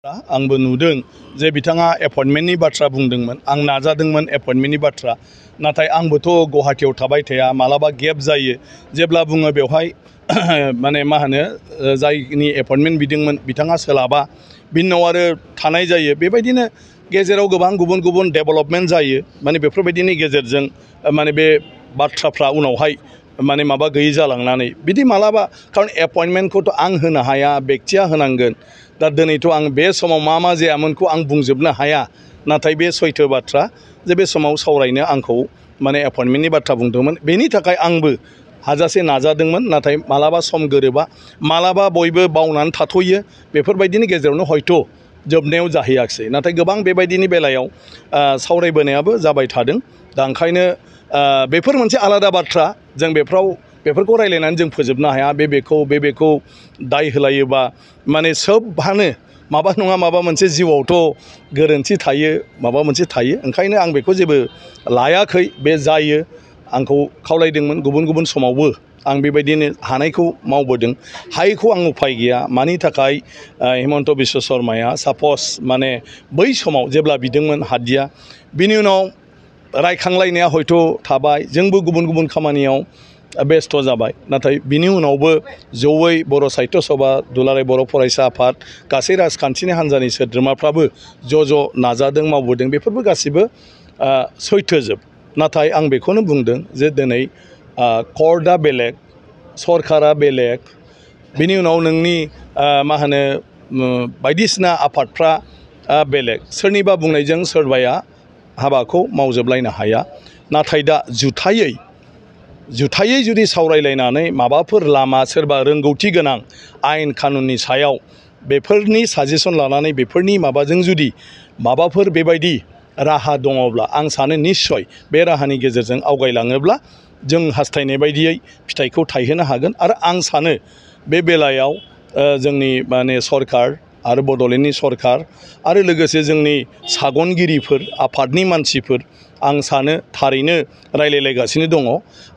आंबो नुदों जे बिथाङा एपइन्टमेन्टनि बाथ्रा बुंदोंमोन आं नाजादोंमोन एपइन्टमेन्टनि बाथ्रा नाथाय आंबोथ' गुवाहाटीयाव थाबाय थाया मालाबा गेप जायो जेब्ला बुङो बेवहाय माने मा होनो जायनि एपइन्टमेन्ट बिदोंमोन बिथाङा सोलाबा बिनि उनाव आरो थानाय जायो बेबायदिनो गेजेराव गोबां गुबुन गुबुन डेभेलपमेन्ट जायो माने बेफोरबायदिनि गेजेरजों माने बे बाथ्राफ्रा उनावहाय माने माबा गैयै जालांनानै बिदि मालाबा खारन एपइन्टमेन्टखौथ' आं होनो हाया बेक्तिया होनांगोन दा दिनैथ' आं बे समाव मा जायामोनखौ आं बुंजोबनो हाया नाथाय बे सैथो बाथ्रा जे बे समाव सावरायनो आंखौ माने एपइन्टमेन्टनि बाथ्रा बुंदोंमोन बेनि थाखाय आंबो हाजासे नाजादोंमोन नाथाय मालाबा सम गोरोबा मालाबा बयबो बावनानै थाथ'यो बेफोरबायदिनि गेजेरावनो हयथ' जोबनायाव जाहैयाखिसै नाथाय गोबां बेबायदिनि बेलायाव सावरायबोनायाबो जाबाय थादों दा ओंखायनो बेफोर मोनसे आलादा बाथ्रा जों बेफोरखौ रायलायनानै जों फोजोबनो हाया बेखौ दाय होलायोबा माने सोबहानो माबा नङा माबा मोनसे जिउआवथ' गोरोन्थि थायो माबा मोनसे थायो ओंखायनो आं बेखौ जेबो लायाखै बे जायो आंखौ खावलायदोंमोन गुबुन गुबुन समावबो आं बेबायदिनो हानायखौ मावबोदों हायैखौ आं उफाय गैया मानि थाखाय हिमन्त बिश्व शर्माया सापस माने बै समाव जेब्ला बिदोंमोन हादिया बिनि उनाव रायखांलायनाया हयथ' थाबाय जोंबो गुबुन गुबुन खामानियाव बेस्थ' जाबाय नाथाय बिनि उनावबो जयै बर' साहित्य सभा दुलाराय बर' फरायसा आफाद गासै राजखान्थिनि हान्जानि सोद्रोमाफ्राबो ज' नाजादों मावबोदों बेफोरबो गासिबो सैथोजोब नाथाय आं बेखौनो बुंदों जे दिनै कर्टआ बेलेग सरकारा बेलेग बिनि उनाव नोंनि मा होनो बायदिसिना आफादफ्रा बेलेग सोरनिबा बुंनायजों सोरबाया हाबाखौ मावजोबलायनो हाया नाथाय दा जुथायै जुदि सावरायलायनानै माबाफोर लामा सोरबा रोंगौथि गोनां आयेन कानुननि सायाव बेफोरनि साजेसन लानानै बेफोरनि माबाजों जुदि माबाफोर बेबायदि राहा दङब्ला आं सानो निस्सय बे राहानि गेजेरजों आवगायलाङोब्ला जों हास्थायनाय बायदियै फिथाइखौ थायहोनो हागोन आरो आं सानो बे बेलायाव जोंनि माने सरकार आरो बड'लेण्डनि सरकार आरो लोगोसे जोंनि सागनगिरिफोर आफादनि मानसिफोर आं सानो थारैनो रायलायलायगासिनो दङ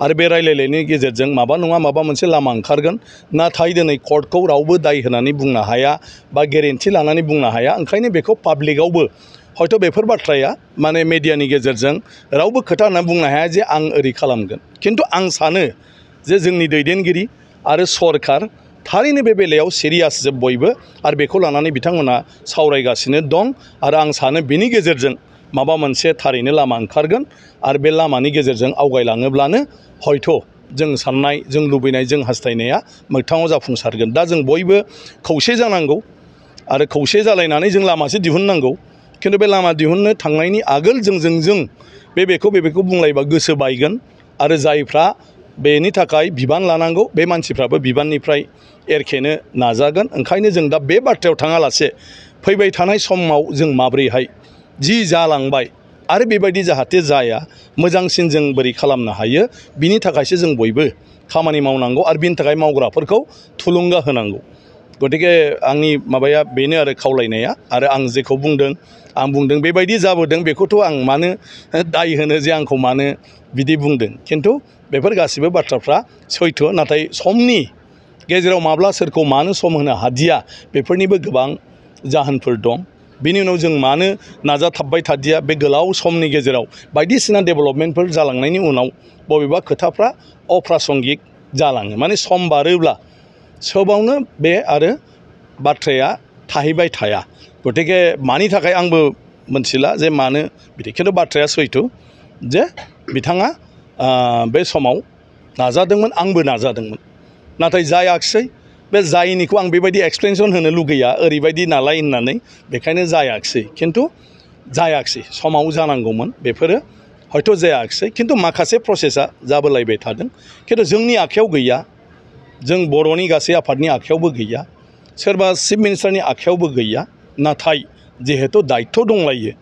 आरो बे रायलायनायनि गेजेरजों माबा नङा माबा मोनसे लामा ओंखारगोन नाथाय दिनै कर्टखौ रावबो दाय होनानै बुंनो हाया बा गेरेन्थि लानानै बुंनो हाया ओंखायनो बेखौ पाब्लिकआवबो हयथ' बेफोर बाथ्राया माने मेडियानि गेजेरजों रावबो खोथा होननानै बुंनो हाया जे आं ओरै खालामगोन खिन्थु आं सानो जे जोंनि दैदेनगिरि आरो सरकार थारैनो बे बेलायाव सिरियास जोब बयबो आरो बेखौ लानानै बिथांमोना सावरायगासिनो दं आरो आं सानो बेनि गेजेरजों माबा मोनसे थारैनो लामा ओंखारगोन आरो बे लामानि गेजेरजों आवगायलाङोब्लानो हयथ' जों साननाय जों लुबैनाय जों हास्थायनाया मोगथाङाव जाफुंसारगोन दा जों बयबो खौसे जानांगौ आरो खौसे जालायनानै जों लामासो दिहुननांगौ खिन्थु बे लामा दिहुननो थांनायनि आगोल जों बेखौ बुंलायबा गोसो बायगोन आरो जायफ्रा बेनि थाखाय बिबान लानांगौ बे मानसिफ्राबो बिबाननिफ्राय एरखेनो नाजागोन ओंखायनो जों दा बे बाथ्रायाव थाङालासे फैबाय थानाय समाव जों माब्रैहाय जि जालांबाय आरो बेबायदि जाहाथे जाया मोजांसिन जों बोरै खालामनो हायो बिनि थाखायसो जों बयबो खामानि मावनांगौ आरो बिनि थाखाय मावग्राफोरखौ थुलुंगा होनांगौ गतिके आंनि माबाया बेनो आरो खावलायनाया आरो आं जेखौ बुंदों आं बुंदों बेबायदि जाबोदों बेखौथ' आं मानो दाय होनो जे आंखौ मानो बिदि बुंदों खिन्थु बेफोर गासिबो बाथ्राफ्रा सैथो नाथाय समनि गेजेराव माब्ला सोरखौ मानो सम होनो हादिया बेफोरनिबो गोबां जाहोनफोर दं बिनि उनाव जों मानो नाजाथाबबाय थादिया बे गोलाव समनि गेजेराव बायदिसिना डेभेलपमेन्टफोर जालांनायनि उनाव बबेबा खोथाफ्रा अप्रासंगिक जालाङो माने सम बारोब्ला सोबावनो बे आरो बाथ्राया थाहैबाय थाया गतिके मानि थाखाय आंबो मोनथिला जे मानो बिदि खिन्थु बाथ्राया सैथो जे बिथाङा बे समाव नाजादोंमोन आंबो नाजादोंमोन नाथाय जायाखिसै बे जायैनिखौ आं बेबायदि एक्सप्लेनेसन होनो लुगैया ओरैबायदि नालाय होननानै बेखायनो जायाखिसै खिन्थु जायाखिसै समाव जानांगौमोन बेफोरो हयथ' जायाखिसै खिन्थु माखासे प्रसेसा जाबोलायबाय थादों खिन्थु जोंनि आखायाव गैया जों बर'नि गासै आफादनि आखायावबो गैया सोरबा चिफ मिनिस्टारनि आखायावबो गैया नाथाय जिहेतु दायित्थ' दंलायो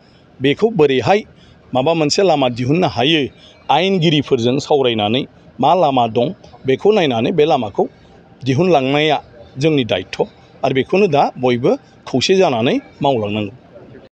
बेखौ बोरैहाय माबा मोनसे लामा दिहुननो हायो आयेनगिरिफोरजों सावरायनानै मा लामा दं बेखौ नायनानै बे लामाखौ दिहुनलांनाया जोंनि दायित्थ' आरो बेखौनो दा बयबो खौसे जानानै मावलांनांगौ